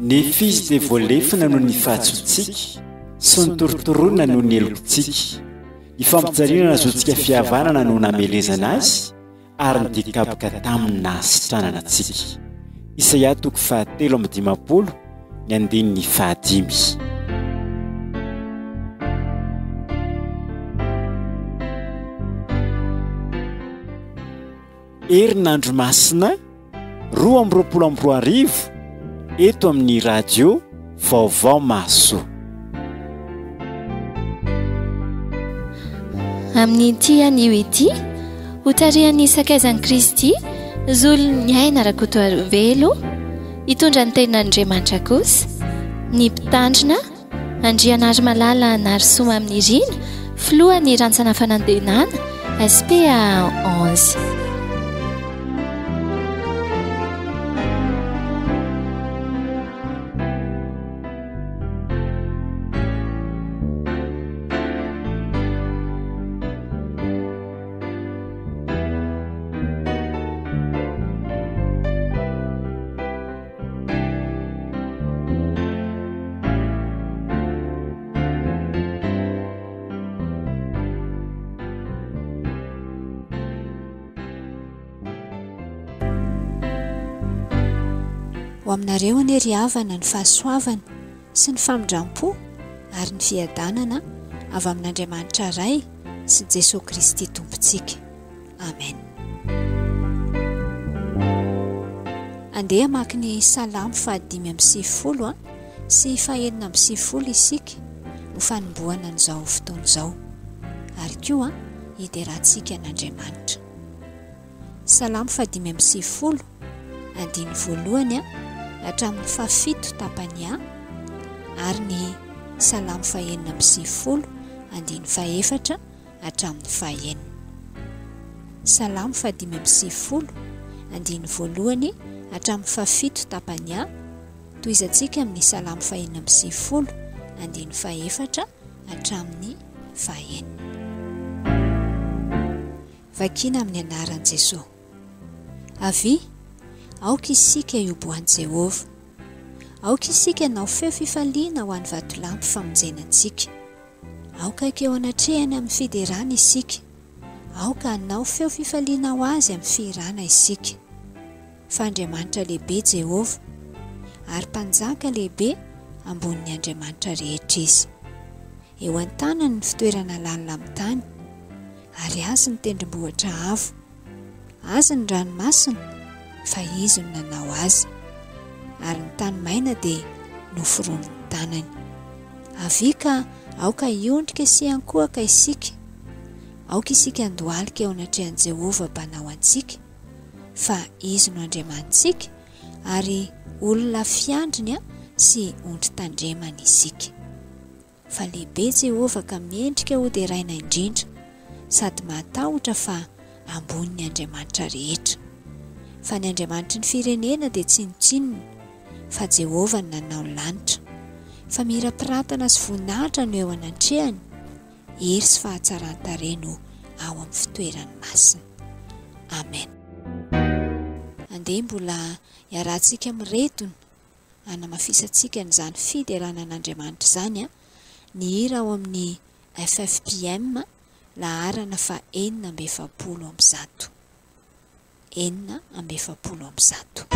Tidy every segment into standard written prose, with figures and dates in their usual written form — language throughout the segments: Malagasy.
Nefa izy dia voalefona noho ny fahadisoantsika sy notorotoroina noho ny helokintsika. Ny fampijaliana nahazoantsika fihavanana no namelezana azy, ary ny dian-kapoka taminy nahasitranana antsika. Isaia toko fahatelo amby dimampolo, ny andininy fahadimy. Herinandro Masina 2022 eto amin'ny Radio Vaovao Mahasoa. Amin'ity anio ity, hotarihan'ny sakaizan'i Kristy, Zoloniaina Rakotoarivelo, hitondra ny tenin'Andriamanitra kosa, ny mpitandrina, Andrianarimalala Narisoa Maminirina, filohan'ny rantsana fanantenana, SPA 11. Ho aminareo anie ry havana ny fahasoavana sy ny famindram-po ary ny fiadanana avy amin'Andriamanitra Ray sy Jesoa Kristy Tompontsika. Amen. Andeha hamaky ny Salamo fahadimy amby sivifolo sy fahenina amby sivifolo isika ho fanombohana an'izao fotoana izao, ary koa hiderantsika an'Andriamanitra. Salamo fahadimy amby sivifolo, andininy voalohany hatramin'ny fahafito tapany A, ary ny Salamo fahenina amby sivifolo, andininy fahefatra hatramin'ny fahenina. Salamo fahadimy amby sivifolo, andininy voalohany hatramin'ny fahafito tapany A, tohizantsika amin'ny Salamo fahenina amby sivifolo, andininy fahefatra hatramin'ny fahenina. Vakina amin'ny anaran'i Jesoa. Avia, aoka isika hihoboan'i Jehovah. Aoka isika hanao feo fifaliana ho an'ny vatolampy famonjena antsika. Aoka hankeo anatrehany amin'ny fiderana isika. Aoka hanao feo fifaliana ho Azy amin'ny fihirana isika. Fa Andriamanitra lehibe Jehovah, ary Mpanjaka lehibe ambonin'ny andriamanitra rehetra Izy. Eo an-tanany ny fitoerana lalina amin'ny tany, ary Azy ny tendrombohitra avo. Azy ny ranomasina, fa Izy no nanao azy, ary ny tany maina dia noforonin'ny tanany. Avia ka aoka hiondrika sy hiankohoka isika, aoka isika handohalika eo anatrehan'i Jehovah Mpanao antsika, fa Izy no Andriamanitsika, ary olona fiandriny sy ondry tandremany isika. Fa lehibe Jehovah ka mendrika hoderaina indrindra, sady mahatahotra fa ambonin'ny andriamanitra rehetra. Fa ny andriamanitry ny firenena dia tsinontsinona, fa Jehovah no nanao ny lanitra. Famirapiratana sy voninahitra no eo anantrehany, hery sy fahatsaran-tarehy no ao amin'ny fitoerany masina. Amen. Andeha mbola iarahantsika miredona hanamafisantsika an'izany fiderana an'Andriamanitra izany ny hira ao amin'ny ffpm laharana faha 146. 146.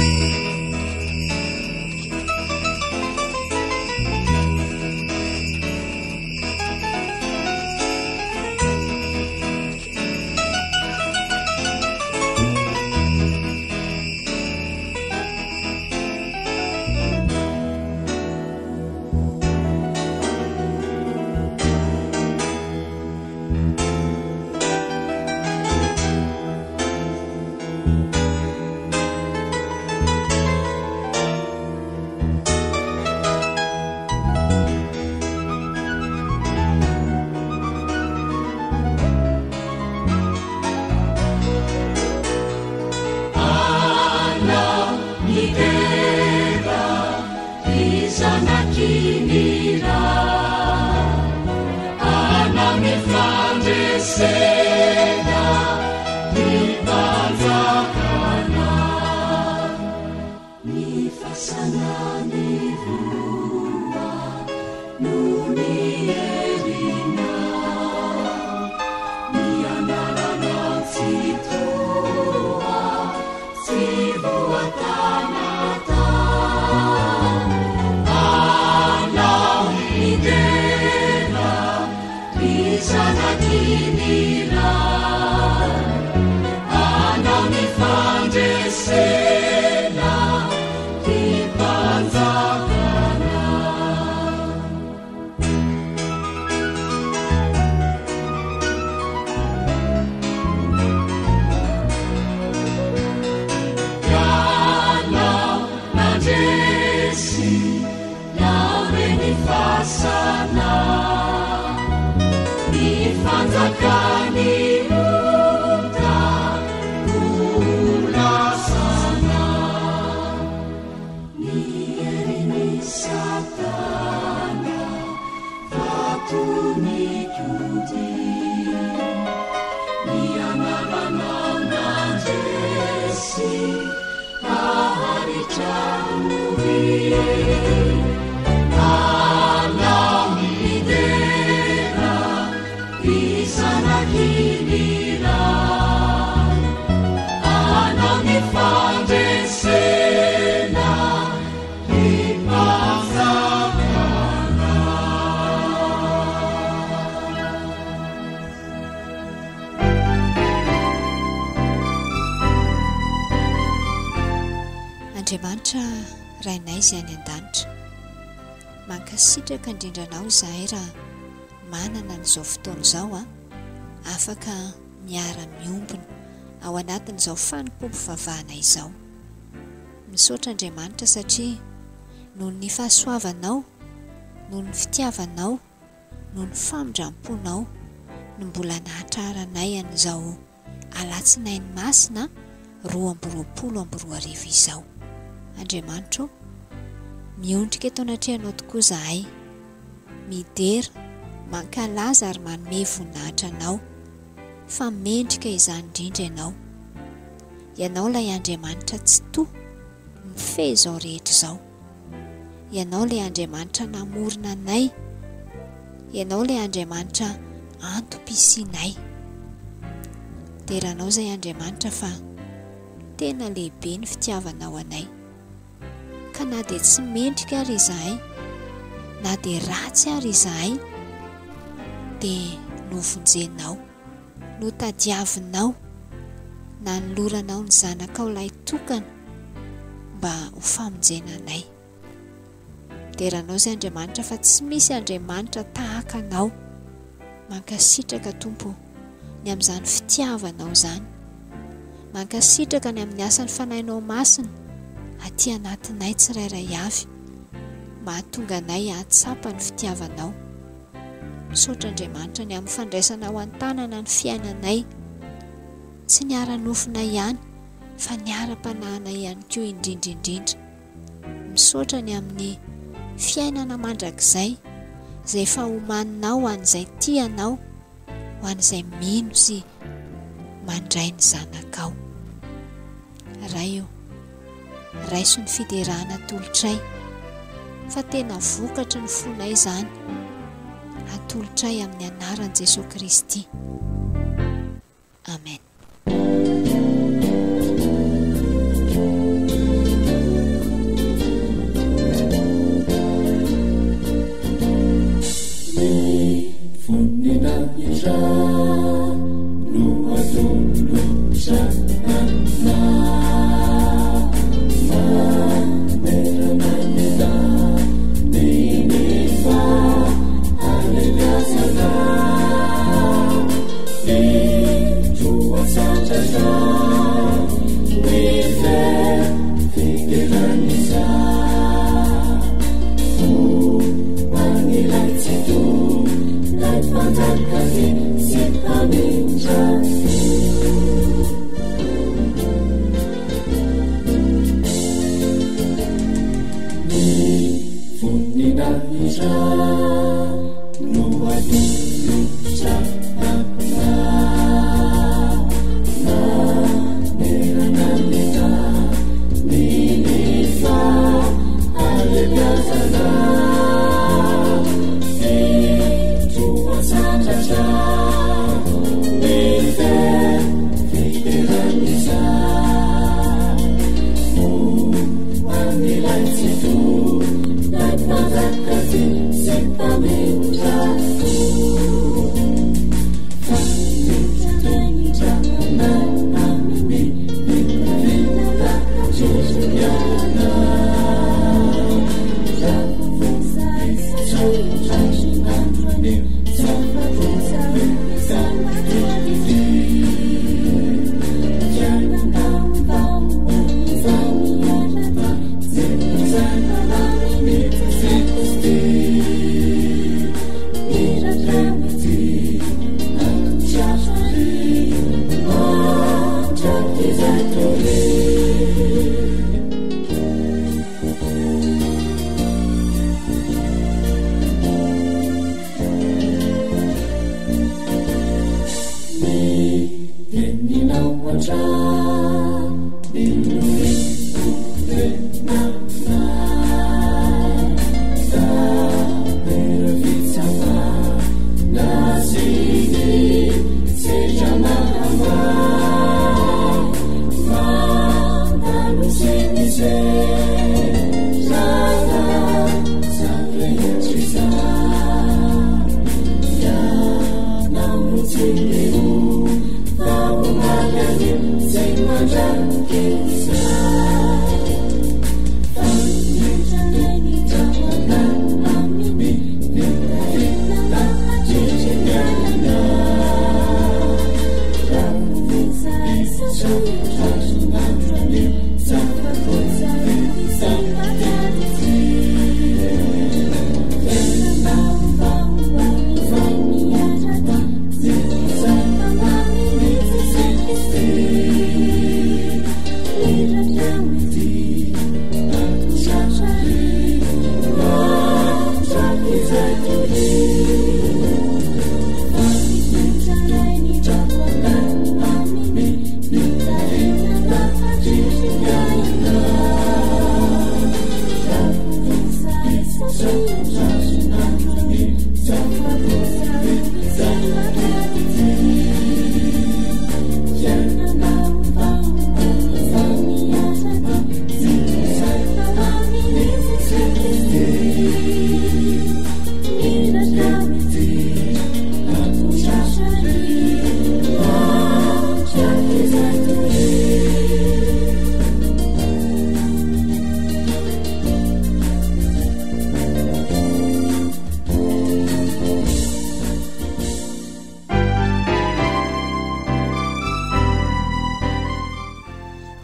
fasana, ny fanjakan'ny ota ho lasana. Ny herin'i Satana vato mikodia, ny anaranao nandresy haharitra doria. Anao midera ry zanaky ny Ray, anao ny fandresena ry mpanjakana. Andriamanitra Rainay izay any an-danitra, mankasitraka indrindra Anao izahay raha manana an'izao fotoana izao afaka miara-miombona ao anatin'izao fanompoam-pivavahana izao. Misaotra Andriamanitra satria noho ny fahasoavanao, noho ny fitiavanao, noho ny famindram-ponao no mbola nahatraranay an'izao Alatsinainy Masina 2022 izao. Andriamanitra ô, miondrika eto anatrehanao tokoa izahay, midera, mankalaza ary manome voninahitra Anao, fa mendrika izany indrindra Ianao. Ianao ilay Andriamanitra Tsitoha, mifehy izao rehetra izao. Ianao ilay Andriamanitra namorona anay. Ianao ilay Andriamanitra antom-pisianay. Deranao izay Andriamanitra fa tena lehibe ny fitiavanao anay. Ka na dia tsy mendrika ary izahay, na dia ratsy ary izahay, dia novonjenao, notadiavinao, nanoloranao ny Zanakao lahitokana mba ho famonjena anay. Deranao izay Andriamanitra fa tsy misy Andriamanitra tahaka Anao. Mankasitraka Tompo o, ny amin'izany fitiavanao izany. Mankasitraka ny amin'ny asan'ny Fanahinao Masina aty anatinay tsirairay avy, mahatonga anay hahatsapa ny fitiavanao. Misaotra Andriamanitra ny amin'ny fandraisanao an-tanana ny fiainanay. Tsy ny ara-nofonay ihany fa ny ara-panahinay ihany koa indrindra indrindra. Misaotra ny amin'ny fiainana mandrakizay izay efa omaninao ho an'izay tia anao, ho an'izay mino sy mandray ny zanakao. Ray o, raiso ny fiderana atolotray, fa tena vokatry ny fonay izany, atolotray amin'ny anaran'i Jesoa Kristy. Amen. Ny voninahitra no atolotra anao manerana ny tany ny fahalebiazana. No atolotra anao manerana ny tany ny fahalebiazana. Indro asandratra ny feo fideran'iza ho an'ilay Tsitoha, ilay Mpanjaka sy Mpamindra fo.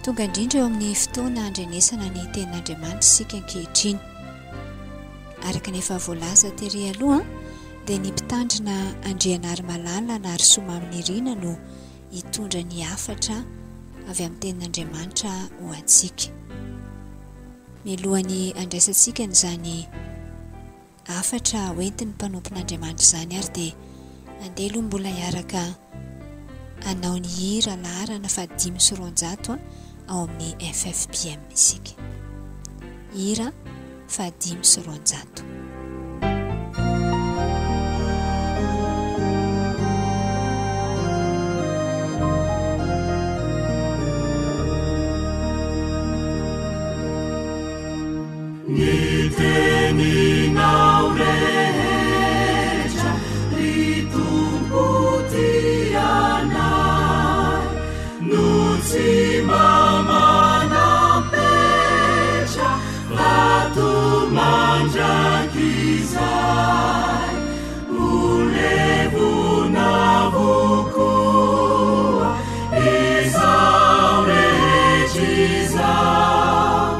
Tonga indrindra eo amin'ny fotoana handrenesana ny tenin'Andriamanitra isika ankehitriny. Araka ny efa voalaza tery aloha dia ny mpitandrina Andrianarimalala Narisomaminirina no hitondra ny hafatra avy amin'ny tenin'Andriamanitra ho antsika. Mialohan'ny handraisantsika an'izany hafatra hoentin'ny mpanompon'Andriamanitra izany ary dia andeha aloha mbola hiaraka hanao ny hira laharana faha-205 ao amin'ny FFPM isika. Hira faha-205. Ny teninao rehetra ry Tompo tianay no tsy mba manam-petra vato mandrakizay ho levona avokoa izao rehetra izao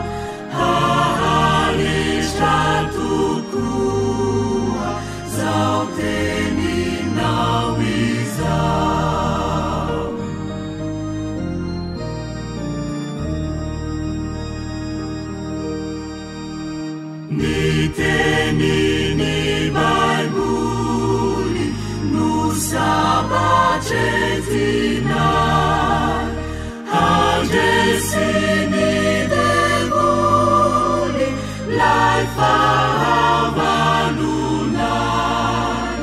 Haharitra tokoa zao teninao izao. Ny tenin'ny Baiboly no sabatra entinay handresy ny devoly lay fahavalonay.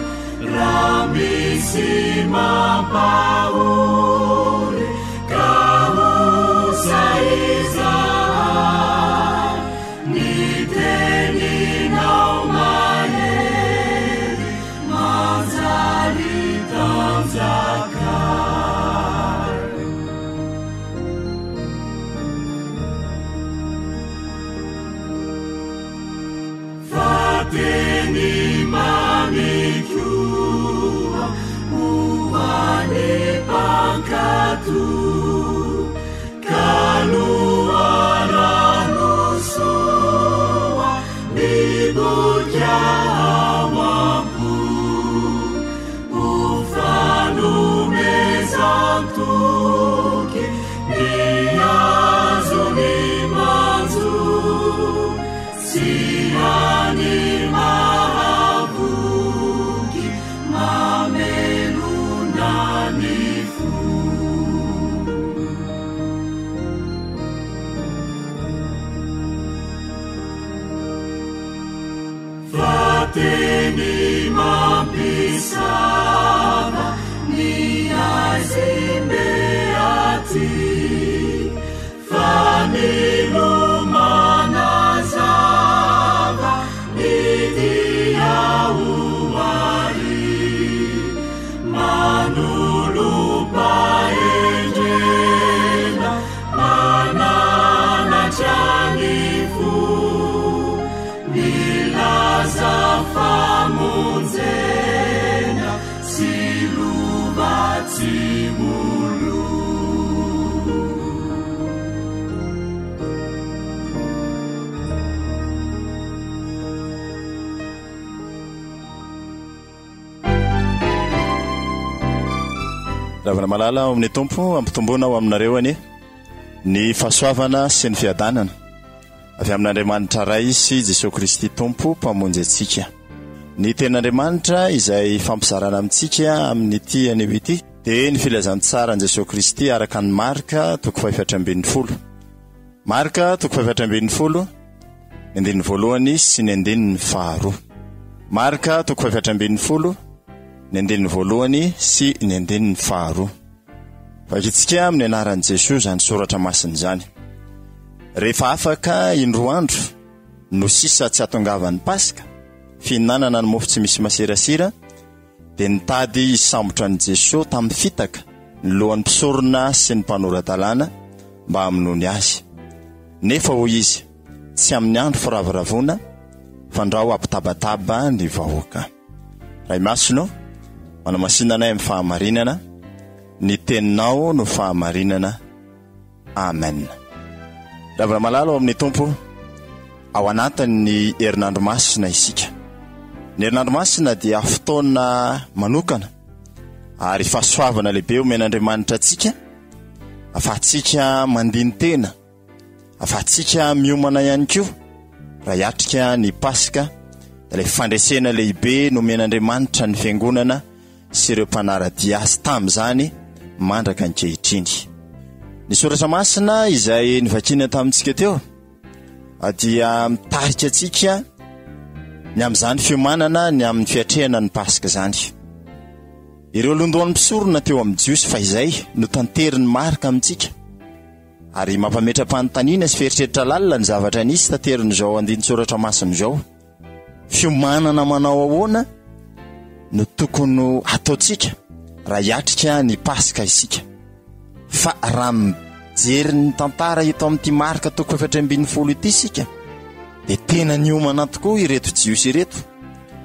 Raha misy mampahory ka ho sahy izahay, ny teninao mahery manjary tanjakay. Fa teny mamy koa ho an'ny mpankatò, ka loharano soa miboika ao am-po. Ho fanomezan-toky ny azony manjo, sy hany mahavoky mamelona ny fo. Fa teny mampisava ny aizim-be aty, fa ny manazava ny dia ho ary. Manolo-pahendrena, mananatra ny fo, milaza famonjena sy lova tsy ho lo. Ravina malala ao amin'ny Tompo, ampitomboina ao aminareo anie ny fahasoavana sy ny fiadanana avy amin'Andriamanitra Ray sy Jesoa Kristy Tompo Mpamonjy antsika. Ny tenin'Andriamanitra izay ifampizarana amintsika amin'ity anio ity dia ny filazantsaran'i Jesoa Kristy araka an'i Marka toko fahefatra ambin'ny folo. Marka toko fahefatra ambin'ny folo. ny andininy voalohany sy ny andininy faharoa. Marka toko faha-14, ny andininy voalohany sy ny andininy faharoa. Vakintsika amin'ny anaran'i Jesoa izany soratra masina izany. Rehefa afaka indroa andro no sisa tsy hatongavan'ny Paska, fihinanana ny mofo tsy misy masirasira, dia nitady hisambotra an'i Jesoa tamin'ny fitaka ny lohan'ny mpisorona sy ny mpanora-dalàna mba hamonoany azy. Nefa hoy izy, Tsy amin'ny andro firavoravoana, fandrao hampitabataba ny vahoaka. Ray Masina ô, manamasina anay amin'ny fahamarinana, ny teninao no fahamarinana. Amen. Ravina malala ao amin'ny Tompo, ao anatin'ny herinandro masina isika. Ny herinandro masina dia fotoana manokana ary fahasoavana lehibe omen'Andriamanitra antsika afahantsika mandini-tena Afahantsika miomana ihany koa raha hiatrika ny Paska, ilay fandresena lehibe nomen'Andriamanitra ny Fiangonana sy ireo mpanara-dia azy tamin'izany mandraka ankehitriny. Ny Soratra Masina izay novakiana tamintsika teo dia mitarika antsika ny amin'izany fiomanana ny amin'ny fiatrehana ny Paska izany. Ireo londohan'ny mpisorona teo amin'ny Jiosy fahizay no tanterin'i Marka amintsika. Ary mampametra-panontaniana sy feritreritra lalina ny zavatra nisy taterin'izao andinin-tsoratra masina izao. Fiomanana manao ahoana no tokony hataontsika raha hiatrika ny Paska isika? Fa raha mijery ny tantara eto amin'ity Marka toko 14 ity isika, dia tena niomana tokoa ireto Jiosy ireto,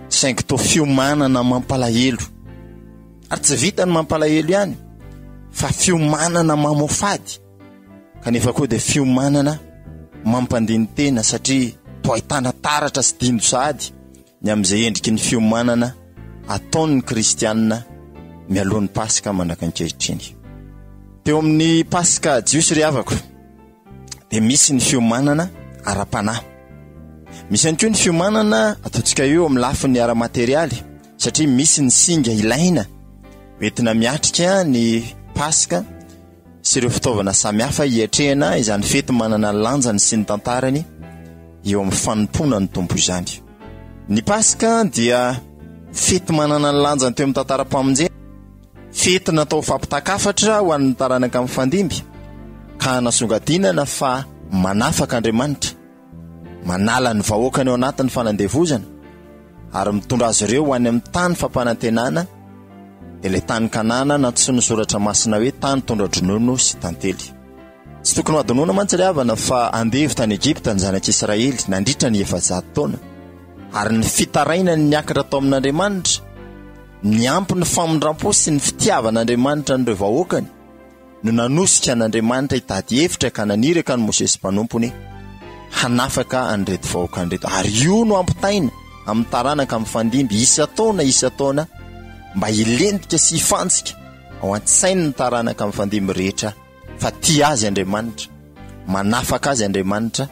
saingy toa fiomanana mampalahelo. Ary tsy vita ny mampalahelo ihany fa fiomanana mamoafady kanefa koa dia fiomanana mampandini-tena satria toa ahitana taratra sy dindo sahady ny amin'izay endriky ny fiomanana ataon'ny kristianina mialoha ny Paska mandraka ankehitriny. Teo amin'ny Paska jiosy ry havako dia misy ny fiomanana ara-panahy. Misy ihany koa ny fiomanana ataontsika eo amin'ny lafiny ara-materialy satria misy ny singa ilaina hoentina miatrika ny Paska sy ireo fitaovana samihafa hiatrehana izany fety manana ny lanjany sy ny tantarany eo amin'ny fanompoana ny Tompo izany. Ny Paska dia fety manana ny lanjany teo amin'ny tantaram-pamonjena, fety natao fampitakafatra ho an'ny taranaka mifandimby ka hanasongadinana fa manafaka Andriamanitra. Manala ny vahoakany ao anatin'ny fanandevozana ary mitondra azy ireo ho any amin'ny tany fampanantenana, dia ilay tany Kanana nantsoin'ny Soratra Masina hoe tany tondra-dronono sy tantely. Tsy tokony hohadinoina mantsy ry havana fa andevo tany Egypta ny zanak'Israely nandritra ny 400 taona, ary ny fitarainany niakatra tao amin'Andriamanitra, niampy ny famindram-po sy ny fitiavan'Andriamanitra an'ireo vahoakany, no nanosika an'Andriamanitra hitady hevitra ka naniraka an'i Mosesy mpanompony hanafaka an'ireto vahoaka ireto. Ary io no ampitaina amin'ny taranaka mifandimby isan-taona isan-taona mba hilentika sy hifantsika ao an-tsain'ny taranaka mifandimby rehetra fa tia azy Andriamanitra, manafaka azy Andriamanitra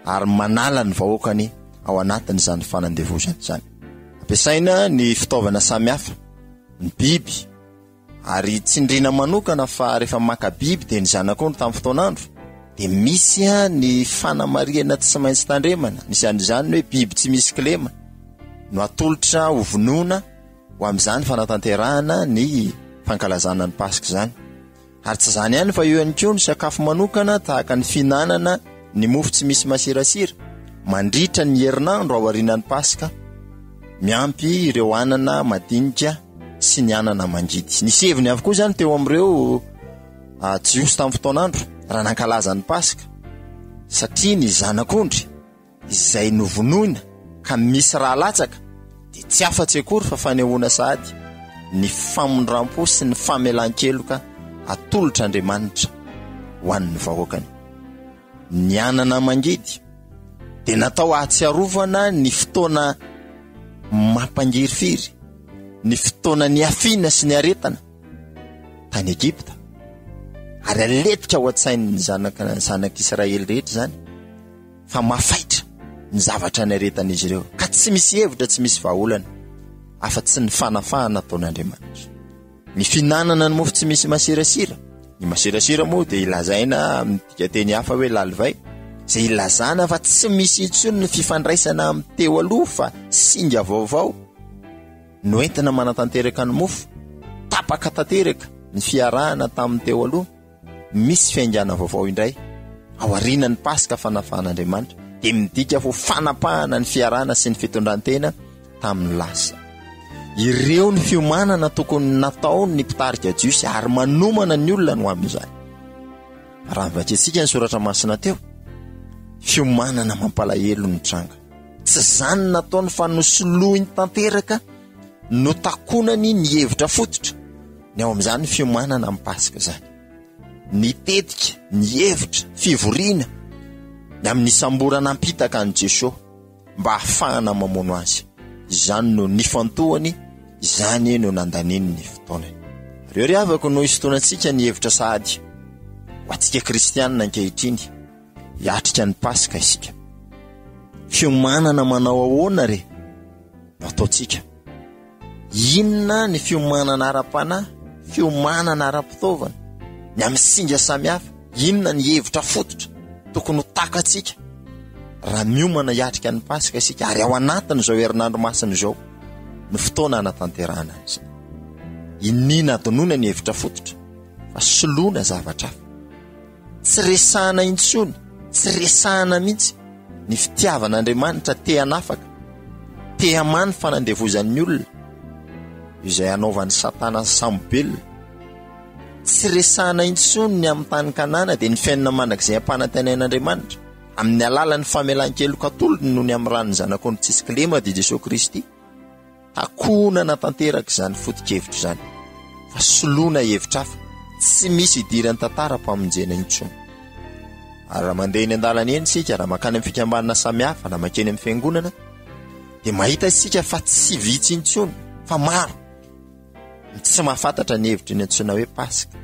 ary manala ny vahoakany ao anatin'izany fanandevozana izany. Ampiasaina ny fitaovana samihafa, ny biby, Ary tsindriana manokana fa rehefa maka biby dia ny zanak'ondry tamin'ny fotoan'andro dia misy ny fanamarihana tsy maintsy tandremana, anisan'izany ny hoe biby tsy misy kilema no atolotra ho vonoina ho amin'izany fanatanterahana ny fankalazana ny Paska izany. Ary tsy izany ihany fa eo ihany koa ny sakafo manokana tahaka ny fihinanana ny mofo tsy misy masirasira mandritra ny herinandro aorianan'ny Paska, miampy ireo anana madinika sy ny anana mangidy. Nisy heviny avokoa izany teo amin'ireo ah, Jiosy tamin'ny fotoan'andro raha nankalaza ny Paska, satria ny zanak'ondry izay novonoina ka misy rà latsaka dia tsy afa-tsy akory fa fanehoana sahady ny famindram-po sy ny famelan-keloka atolotr'Andriamanitra ho an'ny vahoakany. Ny anana mangidy dia natao hahatsiarovana ny fotoana mampangirifiry, ny fotoana niafiana sy niaretana tany Egypta, ary aletika ao an-tsain'ny zanaka zanak'Israely rehetra izany fa mafaitra ny zavatra niaretan'izy ireo, ka tsy misy hevitra, tsy misy vahaolana afa-tsy ny fanafahana ataon'Andriamanitra. Ny fihinanana ny mofo tsy misy masirasira. Ny masirasira moa dia ilazaina amin'ny dikanteny hafa hoe lalivay. Izay ilazana fa tsy misy intsony ny fifandraisana amin'ny teo aloha fa singa vaovao no entina manatanteraka ny mofo. Tapaka tanteraka ny fiarahana tamin'ny teo aloha. Misy fiaingàna vaovao indray aorianan'ny Paska fanafahan'Andriamanitra dia midika ho fanapahana ny fiarahana sy ny fitondrantena tamin'ny lasa. Ireo ny fiomanana tokony nataon'ny mpitarika jiosy ary manomana ny olona no amin'izany. Raha vakintsika ny soratra masina teo, fiomanana mampalahelo ny tranga. Tsy izany nataony fa nosoloiny tanteraka, notakonany ny hevitra fototra ny ao amin'izany fiomanana amin'ny Paska izany. Ny tetika, ny hevitra, fivoriana, ny amin'ny nisamborana ampitaka an'i Jesoa mba hahafahana mamono azy. Izany no nifantohany, izany no nandaniany ny fotoanany. Ary eo ry havako no hisintonantsika ny hevitra sahady ho antsika kristianina ankehitriny, hiatrika ny Paska isika. Fiomanana manao ahoana re no ataontsika? Inona ny fiomanana ara-panahy, fiomanana ara-pitaovana, ny amin'ny singa samihafa? Inona ny hevitra fototra tokony ho takatsika raha miomana hiatrika ny Paska isika ary ao anatin'izao herinandro masina izao no fotoana hanatanterahana an'izay? Iniana adinoina ny hevitra fototra fa soloina zavatra hafa. Tsy resahana intsony, tsy resahana mihitsy ny fitiavan'Andriamanitra te hanafaka, te hamaha ny fanandevozan'ny olona izay hanaovan'i Satana sambo-belona. Tsy resahana intsony ny amin'ny tany Kanana dia ny fiainana mandrakizay ampanantenain'Andriamanitra amin'ny alalan'ny famelan-keloka atolony noho ny amin'ny ran'ny Zanak'ondry tsisy kilema dia Jesoa Kristy. Takonana tanteraka izany foto-kevitra izany fa soloina hevitra hafa tsy misy idiran'ny tantaram-pamonjena intsony. Ary raha mandeha eny an-dalana eny isika, raha mankany amin'ny fikambanana samihafa na mankeny amin'ny fiangonana, dia mahita isika fa tsy vitsy intsony fa maro ny tsy mahafantatra ny hevitry ny antsoina hoe Paska.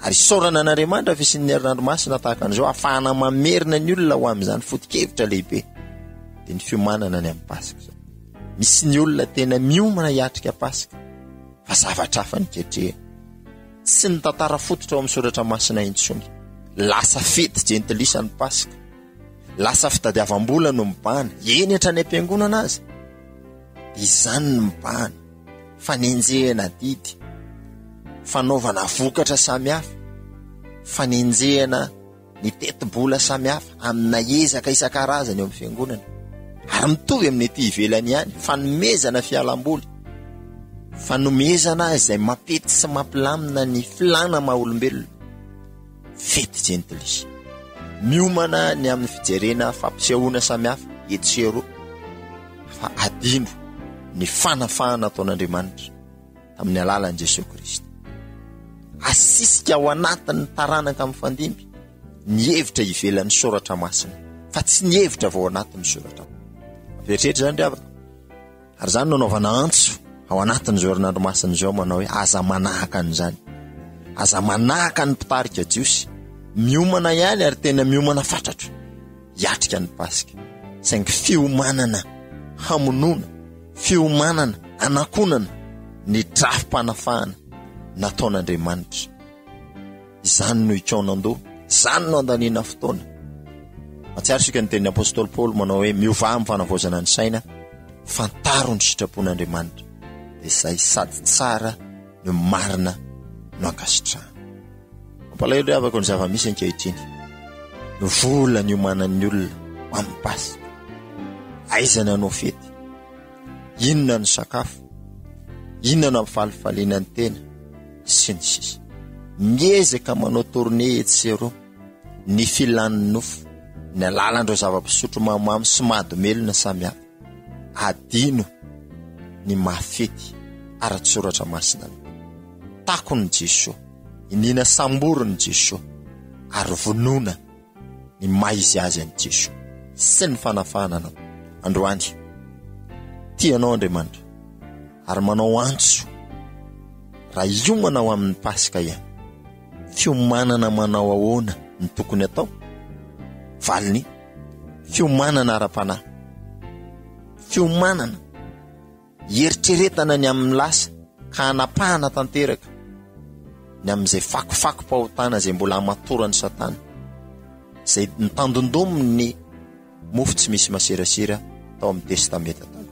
Ary isaorana an'Andriamanitra fisian'ny herinandro masina tahaka an'izao ahafahana mamerina ny olona ho amin'izany foto-kevitra lehibe dia ny fiomanana ny amin'ny Paska izany. Misy ny olona tena miomana hiatrika Paska fa zavatra hafa ny ketrehiny. Tsy ny tantara fototra ao amin'ny soratra masina intsony. Lasa fety jentilisa ny Paska. Lasa fitadiavam-bola no mibahana, eny hatrany am-piangonana aza. Izany no mibahana. Fanenjehana adidy, fanaovana vokatra samihafa, fanenjehana ny tetibola samihafa amina ezaka isan-karazany eo amin'ny fiangonana. Ary mitovy amin'ny ety ivelany ihany, fanomezana fialamboly, fanomezana izay mampety sy mampilamina ny filàna maha olombelona. Fety jentilisa. Miomana ny amin'ny fijerena fampisehoana samihafa etsy sy eroa fa adino ny fanafahana ataon'Andriamanitra tamin'ny alalan'i Jesoa Kristy. Asisika ao anatin'ny taranaka mifandimby ny hevitra ivelan'ny soratra masina fa tsy ny hevitra vao anatin'ny soratra. Mampieritreritra izany ry havana. Ary izany no anaovana antso ao anatin'izao herinandro masina izao manao hoe aza manahaka an'izany. Aza manahaka ny mpitarika jiosy. Miomana ihany ary tena miomana fatratra hiatrika ny Paska. Saingy fiomanana hamonoana, fiomanana hanakonana ny drafi-panafahana nataon'Andriamanitra. Izany no hikaonan-doha, izany no handaniana fotoana. Mahatsiaro isika ny tenin'ny apostoly Paoly manao hoe miovà amin'ny fanavaozana ny saina, fantaro ny sitrapon'Andriamanitra, dia izay sady tsara no marina no ankasitrahana. Mampalahelo ry havako ny zava-misy ankehitriny. Ny vola niomanan'ny olona ho amin'ny Paska. Aiza ny hanao fety? Inona no sakafo? Inona no hampifalifaliana ny tena? Sy ny sisa. Miezaka manao tournée etsy sy eroa ny filan'ny nofo, ny alalan'ireo zava-pisotro mahamamo sy mahadomelina samihafa. Adino ny maha fety ara-tsoratra masina ny takon'i Jesoa, iniana samborin'i Jesoa ary vonoina ny maha izy azy an'i Jesoa sy ny fanafahana anao androany. Tia anao Andriamanitra ary manao antso raha hiomana ho amin'ny Paska ihany. Fiomanana manao ahoana no tokony atao? Valiny, fiomanana ara-panahy. Fiomanana Hieritreretana ny amin'ny lasa ka hanapahana tanteraka ny amin'izay fakofakom-pahotana izay mbola hamatoran'i Satana. izay notandindomin'ny mofo tsy misy masirasira tao amin'ny Testamenta Taloha.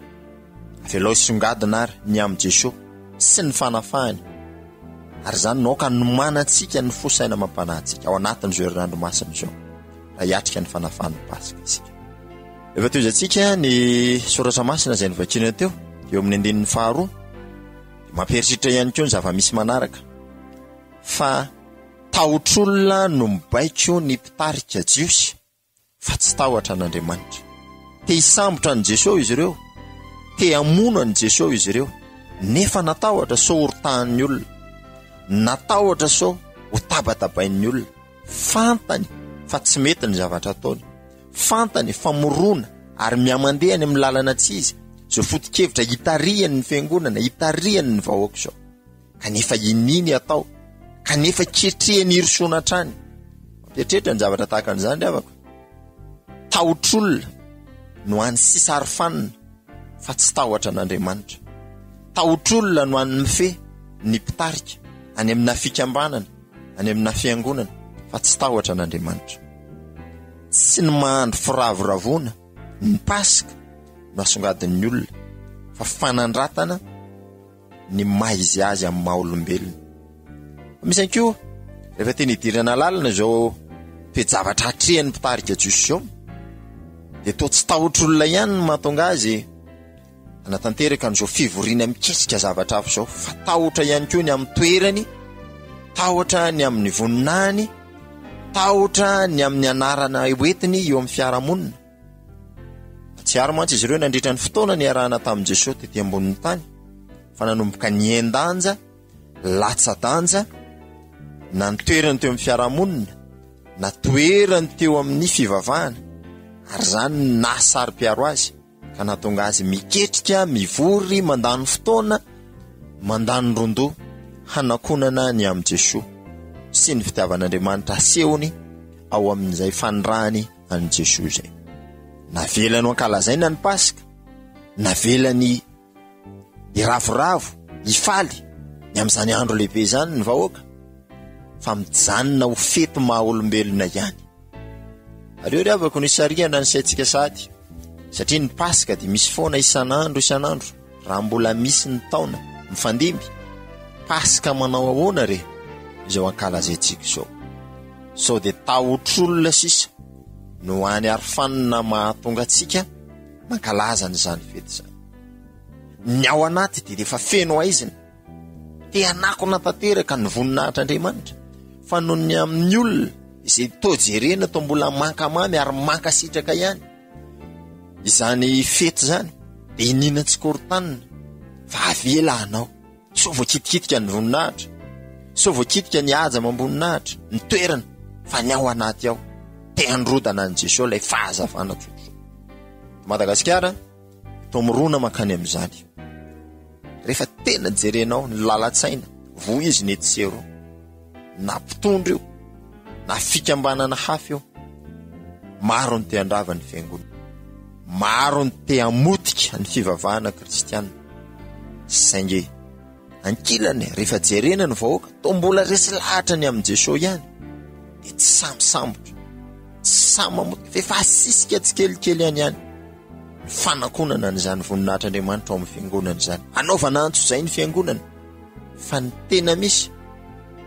Avelao hisongadina àry ny amin'i Jesoa sy ny fanafahany, ary izany no aoka hanomanantsika ny fo saina amam-panahintsika ao anatin'izao herinandro masina izao, raha hiatrika ny fanafahan'ny Paska isika. Efa tohizantsika ny soratra masina izay novakiana teo, eo amin'ny andininy faharoa, dia mampieritreritra ihany koa ny zava-misy manaraka fa tahotr'olona no mibaiko ny mpitarika jiosy fa tsy tahotra an'Andriamanitra. Te hisambotra an'i Jesosy izy ireo, te hamono an'i Jesosy izy ireo, nefa natahotra sao horotahan'ny olona, natahotra sao ho tabatabain'ny olona. Fantany fa tsy mety ny zavatra ataony. Fantany fa mirona ary mihamandeha any amin'ny lalana tsy izy izao foto-kevitra hitarihany ny fiangonana, hitarihany ny vahoaka izao. Kanefa iniany atao, kanefa ketrehiny hirosoana hatrany. Mampieritreritra ny zavatra tahaka an'izany ry havako. Tahotr'olona no any sisa arofanina fa tsy tahotra an'Andriamanitra. Tahotr'olona no any mifehy ny mpitarika any amina fikambanana, any amina fiangonana fa tsy tahotra an'Andriamanitra. Tsy ny mahandro firavoravoana ny Paska no asongadin'ny olona fa fanandratana ny maha izy azy amin'ny maha olombelona. Fa misy ihany koa rehefa tena idirana lalina izao toe-javatra atrehan'ny mpitarika jiosy izao dia toa tsy tahotr'olona ihany no mahatonga azy hanatanteraka an'izao fivoriana mikasika zavatra hafa izao fa tahotra ihany koa ny amin'ny toerany, tahotra ny amin'ny voninahiny, tahotra ny amin'ny anarana hoentiny eo amin'ny fiarahamonina. Nahatsiaro mantsy izy ireo nandritra ny fotoana niarahana tamin'i Jesosy tety ambonin'ny tany fa nanomboka nihen-danja, latsa-danja, na ny toerany teo amin'ny fiarahamonina, na toerany teo amin'ny fivavahana, ary izany no nahasaro-piaro azy ka nahatonga azy miketrika, mivory, mandany fotoana, mandany ron-doha hanakonana ny amin'i Jesoa sy ny fitiavan'Andriamanitra asehony ao amin'izay fanirahany an'i Jesoa izay. Navelany ho ankalazaina ny Paska, navelany hiravoravo, hifaly ny amin'izany andro lehibe izany ny vahoaka, fa mijanona ho fety maha olombelona ihany. Ary eo ry havako no isarihana ny saintsika sahady, satria ny Paska dia misy foana isan'andro isan'andro, raha mbola misy ny taona mifandimby. Paska manao ahoana re izao ankalazaintsika izao? Sao dia tahotr'olona sisa no any arofanina mahatonga antsika mankalaza an'izany fety izany. Ny ao anaty dia efa feno haizina, te hanakona tanteraka ny voninahitr'Andriamanitra, fa noho ny amin'ny olona izay toa jerena toa mbola mankamamy ary mankasitraka ihany izany fety izany, dia iniana tsy korotanina fa avela hanao. Sao voakitikitika ny voninahitra, sao voakitika ny haja amam-boninahitra, ny toerana, fa ny ao anaty ao, te handrodana an'i Jesoa ilay fahazavana tsotra. Madagasikara, toa mirona mankany amin'izany. Rehefa tena jerenao ny lalan-tsaina, voizina etsy sy eroa, na mpitondra io, na fikambanana hafa io, maro ny te handrava ny fiangonana, maro ny te hamotika ny fivavahana kristiana, saingy ankilany rehefa jerena ny vahoaka toa mbola resy lahatra ny amin'i Jesoa ihany, dia tsy sahy misambotra, tsy sahy mamotika, fa efa asisika tsikelikely ihany ihany ny fanakonana an'izany voninahitr'Andriamanitra ao amin'ny fiangonana izany. Anaovana antso izay ny fiangonana. Fa ny tena misy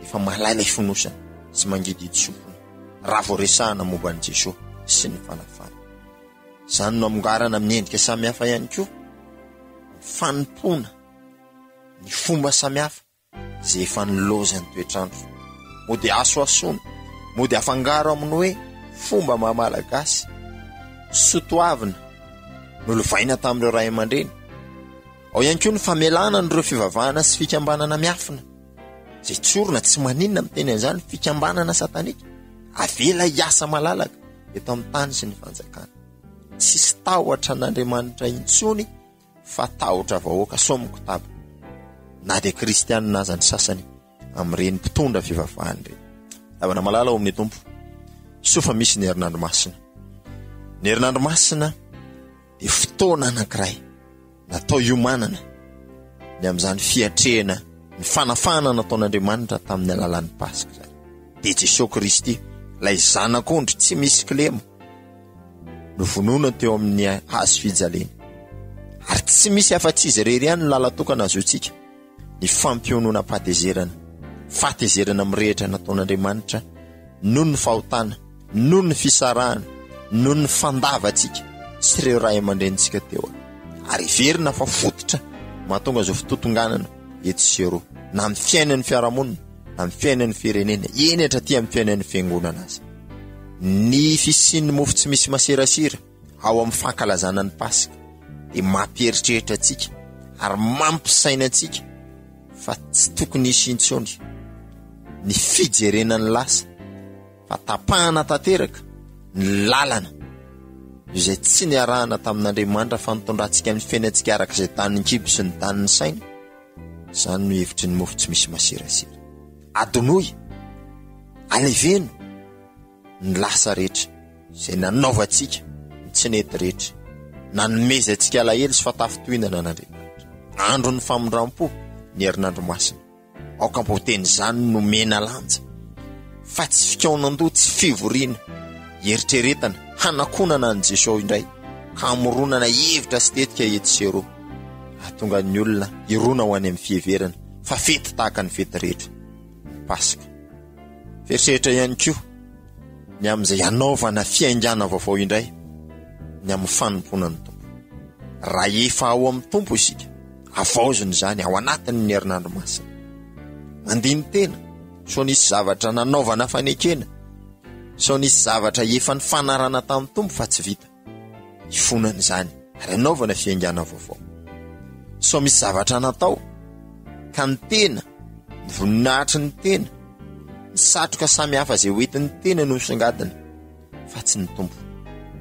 efa malailay fonosana sy mangidihidy sofina raha vao resahana momba an'i Jesoa sy ny fanafahana. Izany no hamongarana amin'ny endrika samihafa ihany koa ny fanompoana ny fomba samihafa izay efa nilaozan'ny toetr'andro. Mody asoasoana, mody afangaro amin'ny hoe fomba maha malagasy, sotoavina, nolovaina tamin'ireo ray aman-dreny. Ao ihany koa ny famelana an'ireo fivavahana sy fikambanana miafina, izay tsorina tsy maninona miteny an'izany fikambanana satanika, avela hiasa malalaka eto amin'ny tany sy ny fanjakana. Tsisy tahotra an'Andriamanitra intsony fa tahotra vahoaka sao mikotaba, na dia kristianina aza ny sasany amin'ireny mpitondra fivavahana ireny. Havana malala ao amin'ny Tompo, soa fa misy ny herinandro masina. Ny herinandro masina dia fotoana anankiray natao hiomanana ny amin'izany fiatrehana ny fanafahana nataon'Andriamanitra tamin'ny alalan'ny Paska izany. Dia Jesoa Kristy, Ilay Zanak'ondry tsy misy kilema novonoina teo amin'ny hazo fijaliana. Ary tsy misy afa-tsy izy irery ihany no lalan-tokana azotsika ny fampiononam-pahatezerana, fahatezerana mirehitra nataon'Andriamanitra noho ny fahotana, noho ny fisarahana, noho ny fandavantsika sy ireo ray aman-drenintsika teo aloha. Ary heverina fa fototra mahatonga izao fitotonganana etsy sy eroa, na amin'ny fiainan'ny fiarahamonina, na amin'ny fiainan'ny firenena, eny hatraty amin'ny fiainan'ny fiangonana aza. Ny fisian'ny mofo tsy misy masirasira ao amin'ny fankalazana ny Paska dia mampieritreritra antsika ary mampisaina antsika fa tsy tokony hisy intsony ny fijerena ny lasa fa tapahana tanteraka ny lalana izay tsy niarahana tamin'Andriamanitra fa nitondrantsika ny fiainantsika araka izay danin'ny kibo sy ny danin'ny saina. Izany no hevitry ny mofo tsy misy masirasira. Adinoy, aleveno ny lasa rehetra izay nanaovantsika ny tsy nety rehetra, nanomezantsika alahelo sy fatafintohinana an'Andriamanitra. Andron'ny famindram-po ny herinandro masina. Aoka mba ho teny izany no omena lanja, fa tsy fikaonan-doha, tsy fivoriana, hieritreretana, hanakonana an'i Jesoa indray, ka hamoronana hevitra sy tetika etsy sy eroa, hahatonga ny olona hirona ho any amin'ny fiheverana fa fety tahaka ny fety rehetra ny Paska. Feritreritra ihany koa ny amin'izay hanaovana fiaingàna vaovao indray ny amin'ny fanompoana ny Tompo. Raha efa ao amin'ny Tompo isika, havaozina izany ao anatin'ny herinandro masina. Mandini-tena sao nisy zavatra nanaovana fanekena, sao nisy zavatra efa nifanarana tamin'ny Tompo fa tsy vita. Hifonana izany ary hanaovana fiaingàna vaovao. Sao misy zavatra natao ka ny tena, ny voninahitry ny tena, ny satroka samihafa izay hoentin'ny tena no misongadina fa tsy ny Tompo,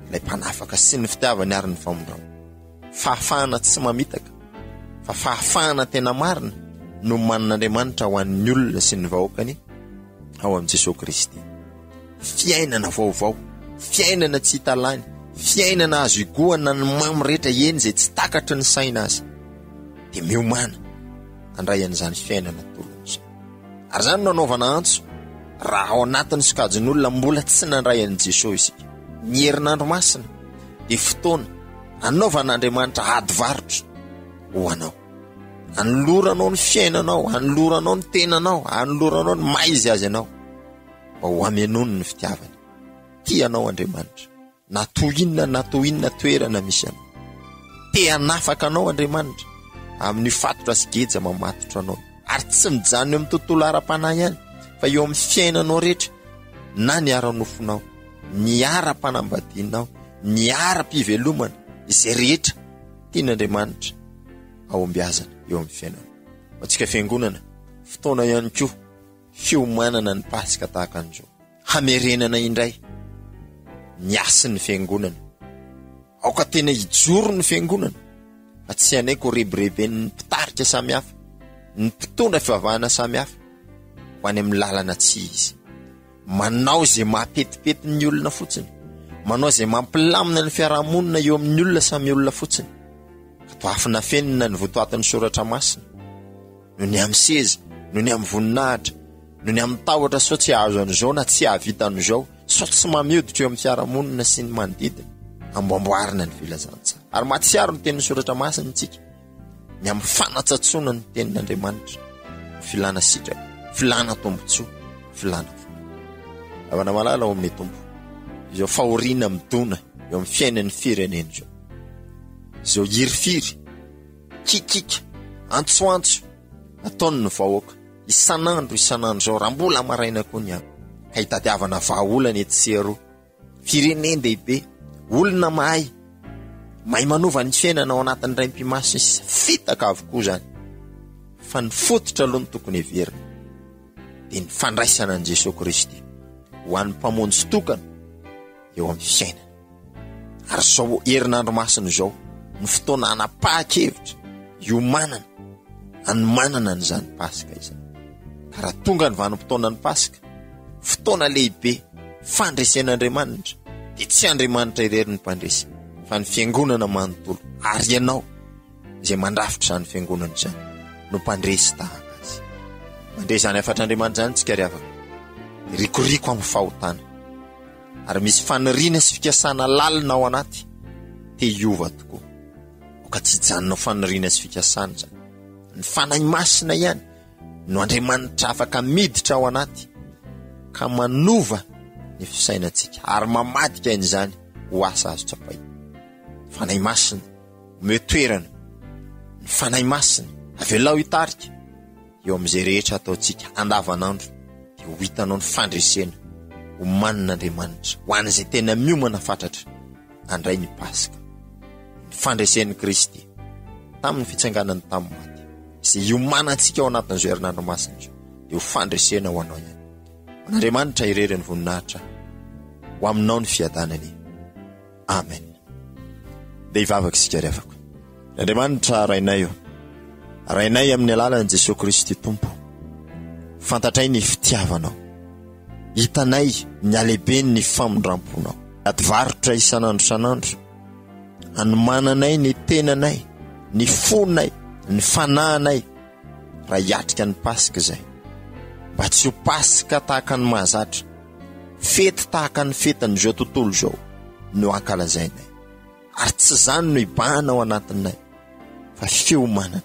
ilay mpanafaka sy ny fitiavany ary ny famondrany. Fahafahana tsy mamitaka fa fahafahana tena marina no manin'Andriamanitra ho an'ny olona sy ny vahoakany ao amin'i Jesoa Kristy. Fiainana vaovao, fiainana tsy hita lany, fiainana azo igohana ny mamy rehetra eny izay tsy takatry ny saina aza. Dia miomàna handray an'izany fiainana tolona izany. Ary izany no anaovana antso raha ao anatin'ny sokajin'olona mbola tsy nandray an'i Jesoa isika. Ny herinandro masina dia fotoana anaovan'Andriamanitra ady varotra ho anao. Anoloranao ny fiainanao, anoloranao ny tenanao, anoloranao ny maha izy azy anao mba ho hamenoany ny fitiavany. Tia anao Andriamanitra. Na toy inona na toy inona toerana misy anao. Te hanafaka anao Andriamanitra amin'ny fatotra sy geja mamatotra anao. Ary tsy mijanona eo amin'ny tontolo ara-panahy ihany fa eo amin'ny fiainanao rehetra na ny ara-nofonao, ny ara-panambadianao, ny ara-pivelomana, izay rehetra tian'Andriamanitra ahombiazana eo amin'ny fiainana. Ho antsika fiangonana, fotoana ihany koa fiomanana ny Paska tahaka an'izao. Hamerenana indray ny hasin'ny fiangonana. Aoka tena hijoro ny fiangonana fa tsy hanaiky ho rebireben'ny mpitarika samihafa, ny mpitondra fivavahana samihafa ho any amin'ny lalana tsy izy. Manao izay mahapetipety ny olona fotsiny, manao izay mampilamina ny fiarahamonina eo amin'ny olona samy olona fotsiny. Ka toa afinafenina ny votoatin'ny soratra masina. Noho ny amin'ny seza, noho ny amin'ny voninahitra, noho ny amin'ny tahotra sao tsy hahazo an'izao na tsy hahavita an'izao, sao tsy mamihoditra eo amin'ny fiarahamonina sy ny manodidina. Amboamboarina ny filazantsara. Ary mahatsiaro ny tenin'ny soratra masina isika, ny amin'ny fanatsatsoana ny tenin'Andriamanitra, ho filana sitraka, filana tombontsoa, filana vola. Havana malala ao amin'ny Tompo, izao fahoriana midona eo amin'ny fiainan'ny firenena izao, izao hirifiry, Kikika, antsoantso ataon'ny vahoaka isan'andro isan'andro izao raha mbola maraina koa ny andro ka hitadiavana vahaolana etsy sy eroa. Firenen-dehibe, olona mahay, mahay manova ny fiainana ao anatin'ny raim-pimaso sy fitaka avokoa izany. Fa ny fototra aloha no tokony heverina dia ny fandraisana an'i Jesoa Kristy ho an'ny Mpamonjy tokana eo amin'ny fiainana. Ary izao herinandro masina izao no fotoana hanapahan-kevitra, hiomanana, hanomanana an'izany Paska izany. Ka raha tonga ny vanim-potoanan'ny Paska, fotoana lehibe fandresen'Andriamanitra, dia tsy Andriamanitra irery no mpandresy, fa ny fiangonana manontolo, ary ianao izay mandrafitra izany fiangonana izany no mpandresy tahaka azy. Mandre izany hafatr'Andriamanitra izany tsika ry havana. Rikoriko amin'ny fahotana. Ary misy faniriana sy fikasana lalina ao anaty te hiova tokoa. Aoka tsy hijanona ho faniriana sy fikasana izany. Ny Fanahy Masina ihany no Andriamanitra afaka miditra ao anaty ka manova ny fisainantsika ary mamadika an'izany ho asa azo tsapaina. Fanahy Masina, omeo toerana. Ny Fanahy Masina, avelao hitarika eo amin'izay rehetra ataontsika andavanandro dia ho hitanao ny fandresena omanin'Andriamanitra ho an'izay tena miomana fatratra handray ny Paska. Ny fandresen'i Kristy tamin'ny fitsanganany tamin'ny maty izay iomanantsika ao anatin'izao herinandro masina izao dia ho fandresena ho anao ihany. An'Andriamanitra irery ny voninahitra ho aminao ny fiadanany. Amen. Dia hivavaka isika ry havako. Andriamanitra Rainay o, Rainay amin'ny alalan'i Jesoa Kristy Tompo, fantatray ny fitiavanao. Hitanay ny halehiben'ny famindram-ponao. Ady varotra isan'andro isan'andro, anomananay ny tenanay, ny fonay, ny fanahinay, raha hiatrika ny Paska izay. Mba tsy ho Paska tahaka ny mahazatra, fety tahaka ny fetin'izao tontolo izao no ankalazainay. Ary tsy izany no hibahana ao anatinay, fa fiomanana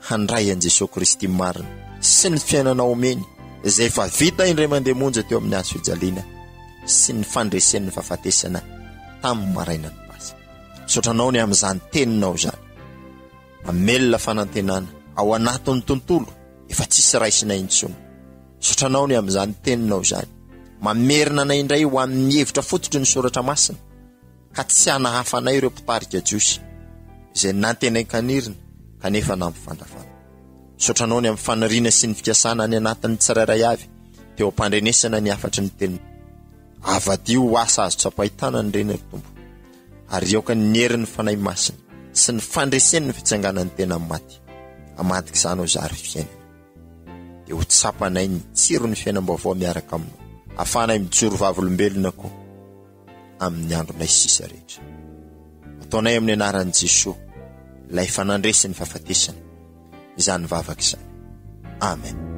handray an'i Jesoa Kristy marina sy ny fiainana omeny izay efa vita indray mandeha monja teo amin'ny hazo fijaliana sy ny fandresen'ny fahafatesana tamin'ny marainan'ny Paska. Misaotra anao ny amin'izany teninao izany. Mamelona fanantenana ao anatin'ny tontolo efa tsisy raisina intsony. Misaotra anao ny amin'izany teninao izany. Mamerina anay indray ho amin'ny hevitra fototry ny soratra masina ka tsy hanahafa anay ireo mpitarika jiosy izay nantenain-kanirina kanefa nampifandrafana. Misaotra anao ny amin'ny faniriana sy ny fikasana any anatin'ny tsirairay avy teo am-pandrenesana ny hafatry ny teninao. Avadio ho asa azo tsapain-tanana ireny ry Tompo, ary aoka ny herin'ny Fanahy Masina sy ny fandresen'ny fitsanganan'ny tena maty hamadika izany ho zary fiainana. Dia ho tsapanay ny tsiron'ny fiainam-baovao miaraka aminao, ahafahanay mijoro vavolombelona koa amin'ny andronay sisa rehetra. Ataonay amin'ny anaran'i Jesoa, ilay efa nandresy ny fahafatesana, izany vavaka izany. Amen.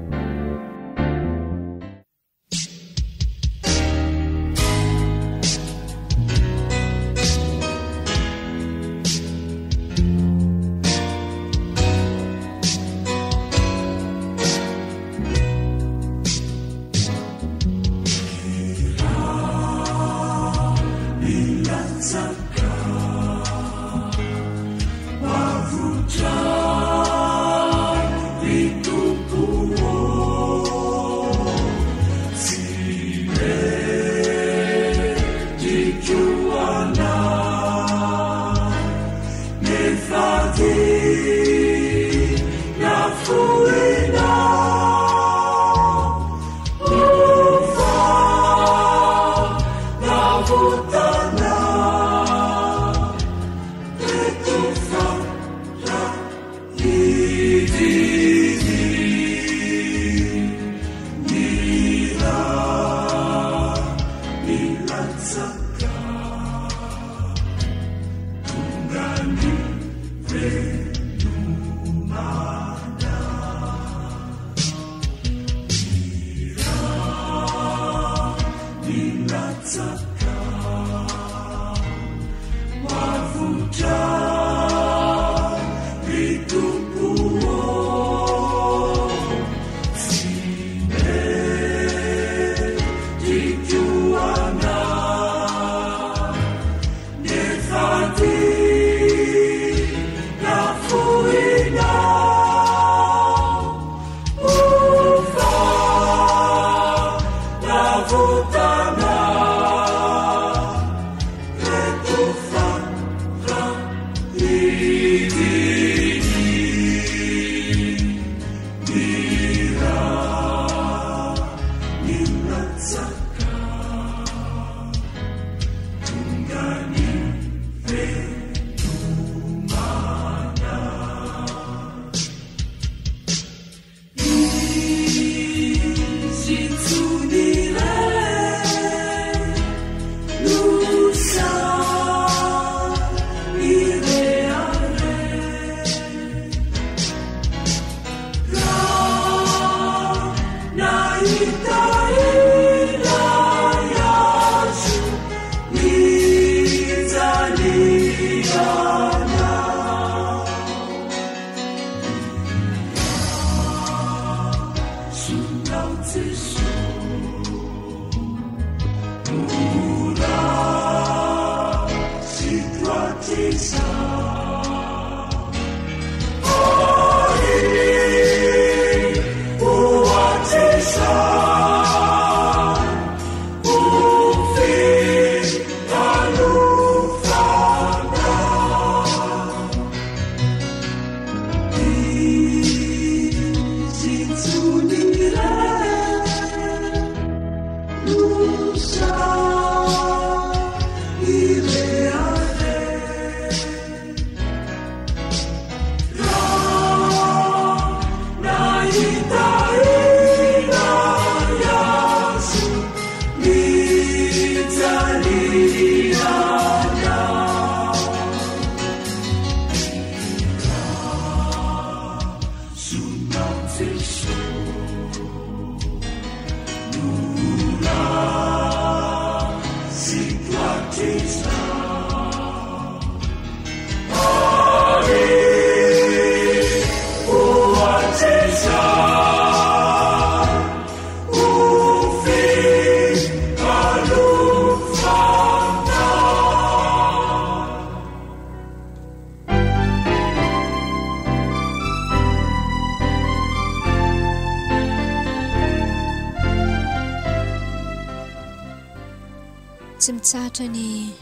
Tsy mitsahatra ny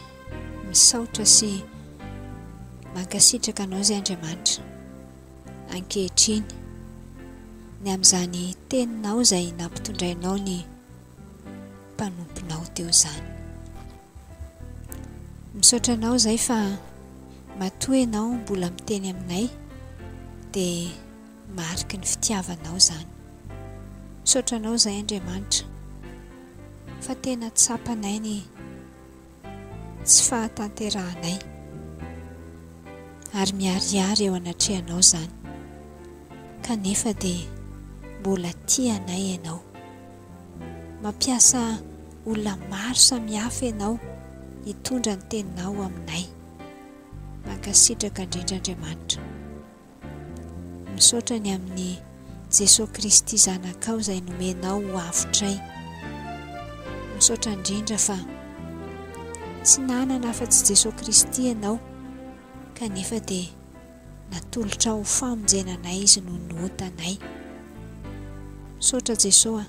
misaotra sy mankasitraka anao izay Andriamanitra ankehitriny ny amin'izany teninao izay nampitondrainao ny mpanomponao teo izany. Misaotra anao izay fa matoa ianao mbola miteny aminay dia mariky ny fitiavanao izany. Misaotra anao izay Andriamanitra fa tena tsapanay ny tsy fahatanterahanay ary miharihary eo anatrehanao izany kanefa dia mbola tia anay ianao. Mampiasa olona maro samihafa ianao hitondra ny teninao aminay. Mankasitraka indrindra Andriamanitra. Misaotra ny amin'i Jesoa Kristy Zanakao izay nomenao ho avotray. Misaotra indrindra fa tsy nanana afa-tsy Jesoa Kristy ianao kanefa dia Natolotrao ho famonjena anay Izy noho ny otanay. Misaotra Jesoa a,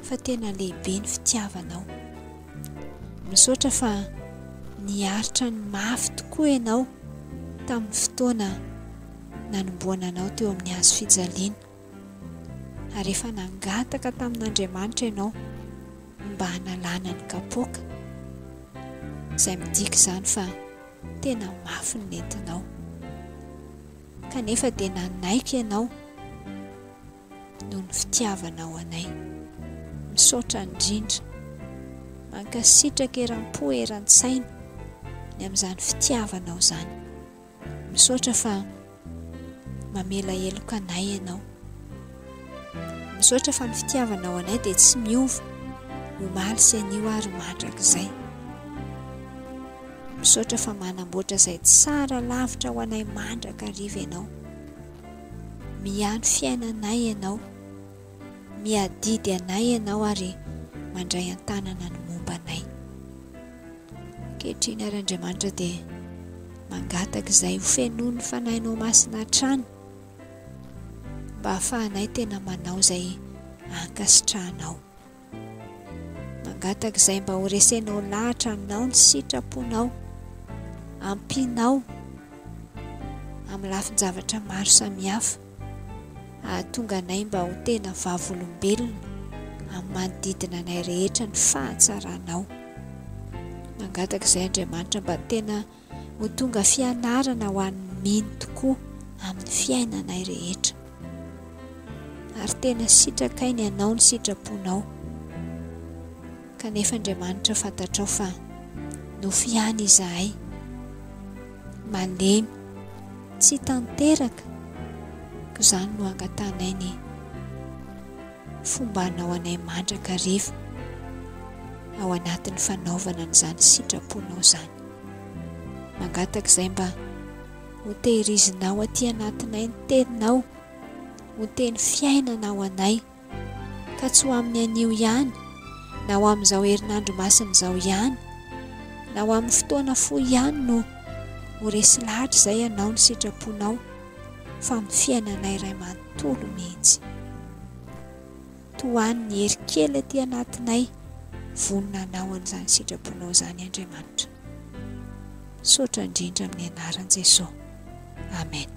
fa tena lehibe ny fitiavanao. Misaotra fa niaritra ny mafy tokoa Ianao tamin'ny fotoana nanomboana Anao teo amin'ny hazo fijaliana. Ary efa nangataka tamin'Andriamanitra Ianao mba hanalana ny kapoaka, izay midika izany fa tena mafy ny nentinao. Kanefa dia nanaiky ianao noho ny fitiavanao anay. Misaotra indrindra. Mankasitraka eram-po eran-tsaina ny amin'izany fitiavanao izany. Misaotra fa mamela heloka anay ianao. Misaotra fa ny fitiavanao anay dia tsy miova, omaly sy anio ary mandrakizay. Misaotra fa manamboatra izay tsara lavitra ho anay mandrakariva ianao. Miahy ny fiainanay ianao. Miadidy anay ianao ary mandray an-tanana ny momba anay. Ankehitriny ary Andriamanitra dia mangataka izay ho fenoin'ny Fanahinao Masina hatrany mba hahafahanay tena manao izay ankasitrahanao. Mangataka izay mba ho resenao lahatra aminao ny sitraponao, ampianao amin'ny lafin-javatra maro samihafa hahatonga anay mba ho tena vavolombelona amin'ny manodidina anay rehetra ny fahatsaranao. Mangataka izay Andriamanitra mba tena ho tonga fianarana ho an'ny mino tokoa amin'ny fiainanay rehetra. Ary tena sitrakay ny hanao ny sitraponao. Kanefa Andriamanitra fantatrao fa nofo ihany izahay, malemy, tsy tanteraka, koa izany no angatahanay ny fombanao anay mandrakariva ao anatin'ny fanaovana an'izany sitraponao izany. Mangataka izay mba ho tehirizinao aty anatinay ny teninao, ho teny fiainana ho anay, ka tsy ho amin'ny anio ihany, na ho amin'izao herinandro masina izao ihany, na ho amin'ny fotoana fohy ihany no ho resy lahatra izay ianao ny sitraponao, fa amin'ny fiainanay iray manontolo mihitsy. Tohano ny hery kely aty anatinay, vonona hanao an'izany sitraponao izany Andriamanitra. Misaotra indrindra amin'ny anaran'i Jesoa. Amen.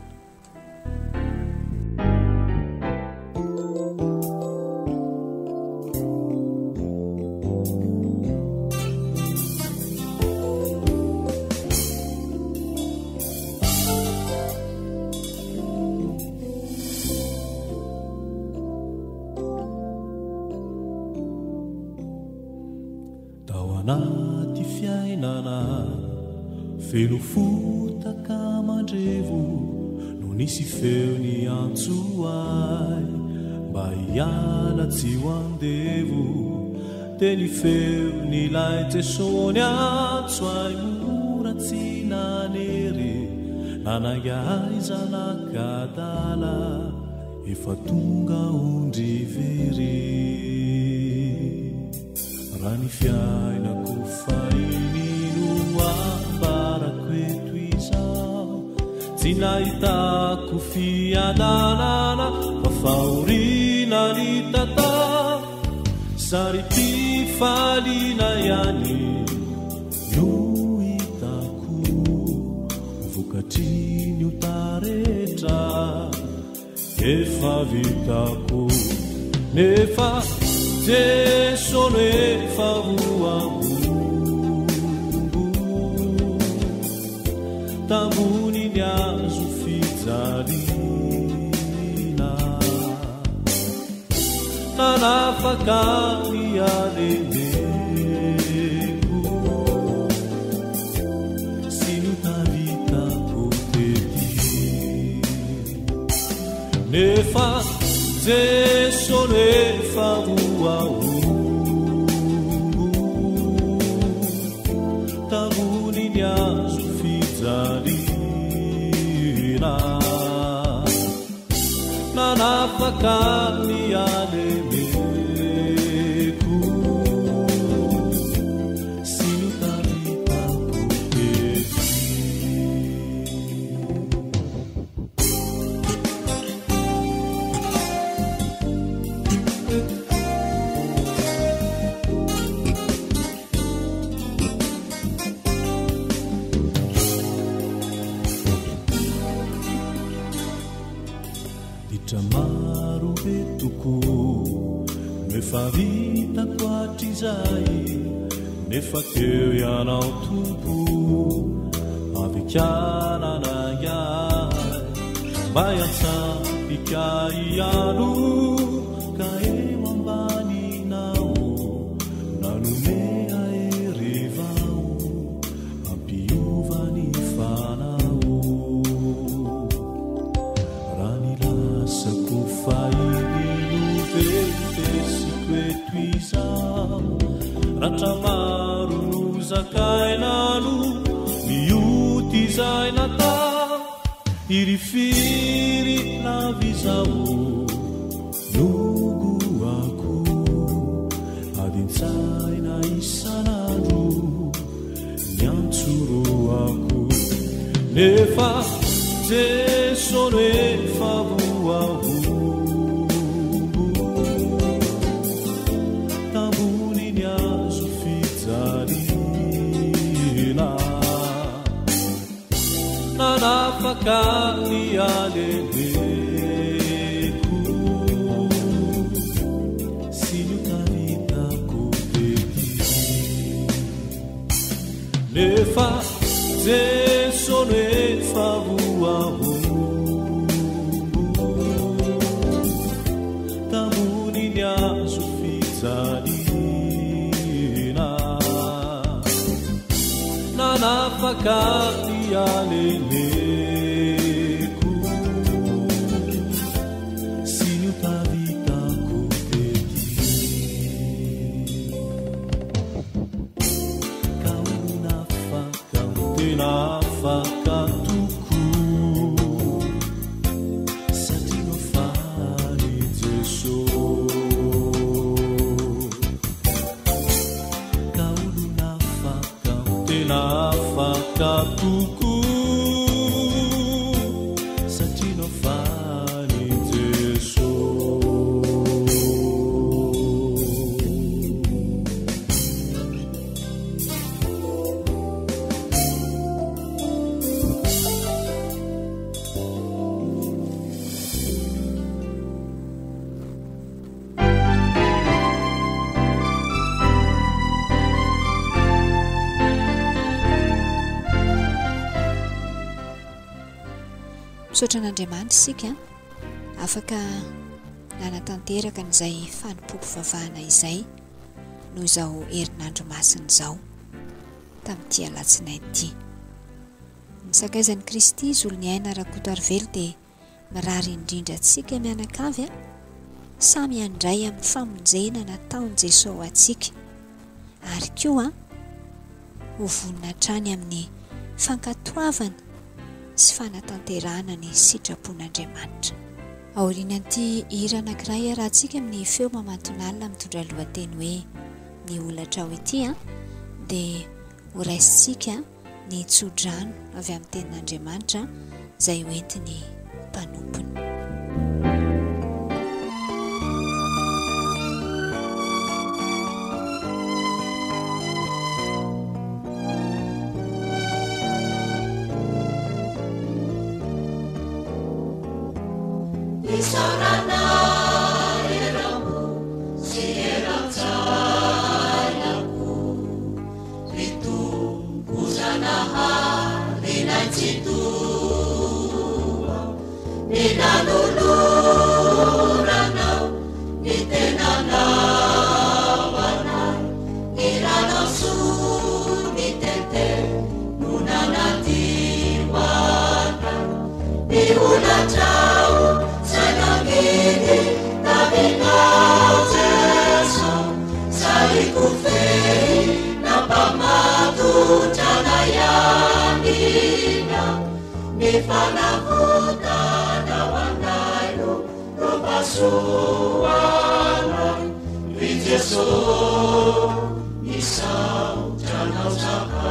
Tao anaty fiainana feno fotaka mandrevo no. nisy feo niantso ahy mba hiala tsy ho andevo dia ny feon'ilay Jeso niantso ahy mora tsy nanery nanainga ahy zanak'adala efa tonga ondry very. Raha ny fiainako fahiny no ambarako eto izao, tsy nahitako fiadanana fa fahoriana nitatao, sarim-pifaliana ihany no hitako ho vokatry ny ota rehetra. Efa vitako nefa Jeso no efa voahombo Tamboniny hazo fijaliana Nanafaka ny halemeko Sy ny ota vitako tety Nefa Jeso no efa voahombo Tamboniny hazo fijaliana Nanafaka ny halemeko Sy ny ota vitako tety. Ditra maro be tokoa no efa vitako hatrizay nefa teo ianao Tompo avy kanana ahy mba hiantsampika hialoka eo ambaninao nanome ahery vao hampiova ny fanao raha ny lasako fahiny no ventesiko eto izao ratra maro no zakaina no mioty izay natao hirifiry lava izao no goako adin-tsaina isan'andro niantsoroako nefa Jeso no efa voahombo tamboniny hazo fijaliana nanafaka ny halemeko sy ny ota vitako tety nefa Jeso no efa voahombo tamboniny hazo fijaliana nanafaka ny halemeko sy ny ota vitako tety ka olona afaka tena afaka tokoa satria nofany Jeso ka olona afaka tena afaka tokoa satria nofany Jeso. Misaotra an'Andriamanitra isika afaka nanatanteraka an'izay fanompoam-pivavahana izay noho izao herinandro masina izao tamin'ity alatsinainy ity. Ny sakaizan'i Kristy Zoloniaina Rakotoarivelo dia. Mirary indrindra antsika mianakavy a, samy handray amin'ny famonjena nataon'i Jesoa ho antsika, ary koa ho vonona hatrany amin'ny fankatoavana sy fanatanterahana ny sitrapon'Andriamanitra. Aorianan'ity hira anankiray iarahantsika amin'ny feo mamantonalina mitondra lohateny hoe Ny holatrao ity dia horaisintsika ny tso-drano avy amin'ny Tenin'Andriamanitra izay hoentin'ny mpanompony. Isaorana eram-po sy eran-tsaina koa. Ry Tompo Zanaharinay Tsitoha, ny nanoloranao ny tenanao anay, ny ranao soa mitete no nanadio anay, ny holatrao izay nangidy taminao Jeso. Sariko fehy nampamatotra anay aminao, ny fanavotanao anay no lova anay, ry Jeso misaotra anao zahay.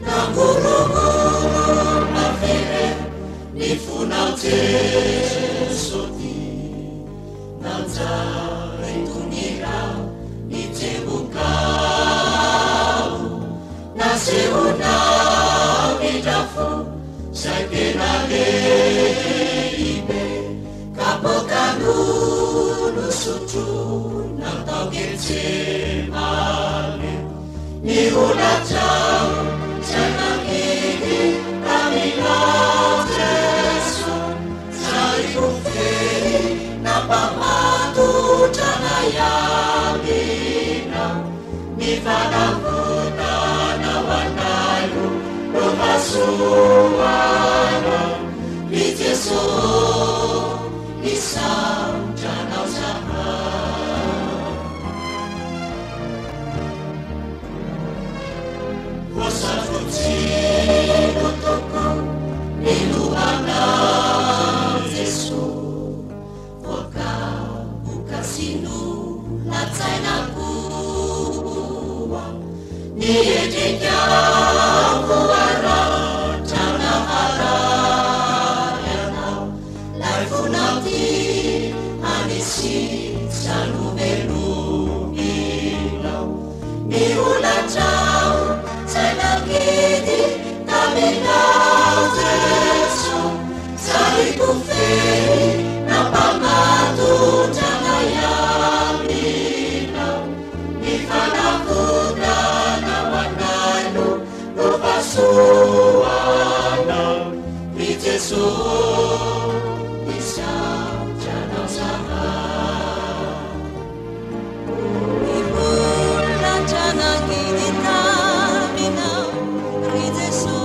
Nangorohoro mafy re Ny fonao Jeso ty nanjary toy ny ra nitsemboka aho Nasehonao indra-fo zay tena lehibe Kapoaka no nosotroina tao Getsemane Ny holatrao izay nangidy taminao Jeso Zary ho fehy nampamatotra anay aminao Ny fanavotanao anay ho lovasoanao Ry Jeso misaotra anao zahay. Voasafotsiko Tompo ny lohanao Jesoa Voakapoka sy nolatsaina koa Ny endrikao voaratra naharary anao Lay fonao tia hanisika novelominao Ny holatrao izay nangidy taminao Jeso Sariko fehy nampamatotra anay aminao Ny fanavotanao anay no lovasoanao Ry Jeso misaotra anao zahay. Ny holatra nangidy taminao, ry Jeso,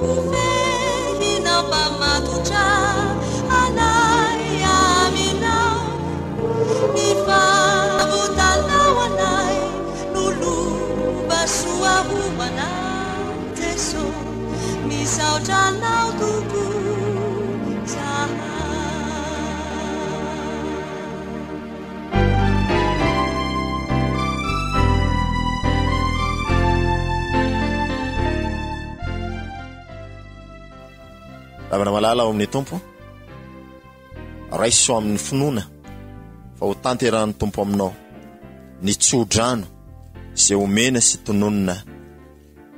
ho fehy nampamatotra anay aminao. Ny fahavotanao anay no lova soa ho anay, Jeso, misaotra anao Tompo zahay. Ravana malala ao amin'ny Tompo, raiso amin'ny finoana fa ho tanterahan'ny Tompo aminao ny tsodrano izay omena sy tononina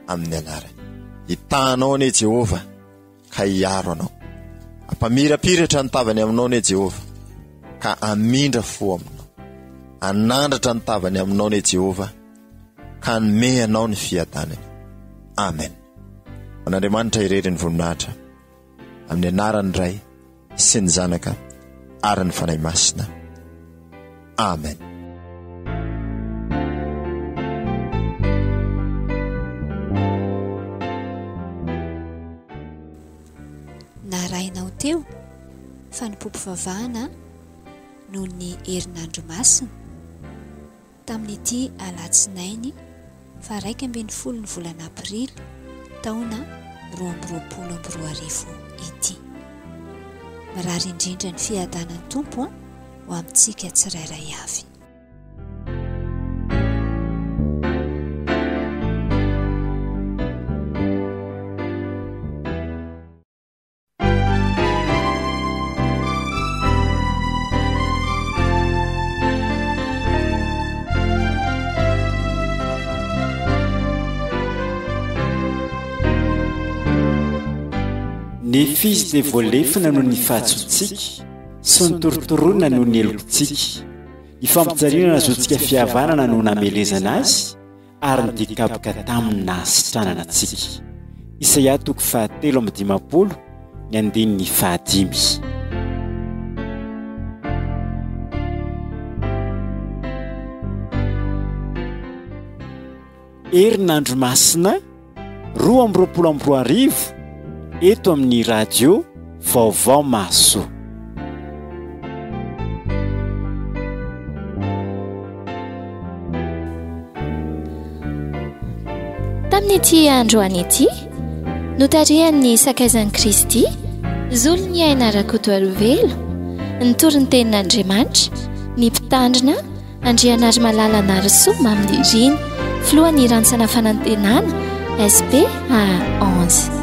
amin'ny anarany. Hitahanao anie Jehovah ka hiaro anao. Hampamirapiratra ny tavany aminao anie Jehovah ka hamindra fo aminao. Hanandratra ny tavany aminao anie Jehovah ka hanome anao ny fiadanany. Amen. An'Andriamanitra irery ny voninahitra amin'ny anaran'ny Ray sy ny Zanaka ary ny Fanahy Masina. Amen. teo fanompoam-pivavahana noho ny herinandro masina tamin'ity alatsinainy faha 11 ny volana aprily taona 2022 ity. Mirary indrindra ny fiadanan'ny Tompo ho amintsika tsirairay avy. Nefa izy dia voalefona noho ny fahatsoantsika sy notorotoroina noho ny helokintsika. Ny fampijaliana nahazoantsika fihavanana no namelezana azy, ary nidikaboka taminy nahasitranana antsika. Isaia toko fahatelo amby dimampolo, ny andininy fahadimy. Herinandro Masina 2022 eto amin'ny Radio Vaovao Mahasoa. Tamin'ity androany ity, notarihan'ny sakaizan'i Kristy, Zoloniaina Rakotoarivelo, nitory ny tenin'Andriamanitra, ny mpitandrina Andrianarimalala Narisoa Maminirina, filohan'ny Rantsana Fanantenana, SPA 11.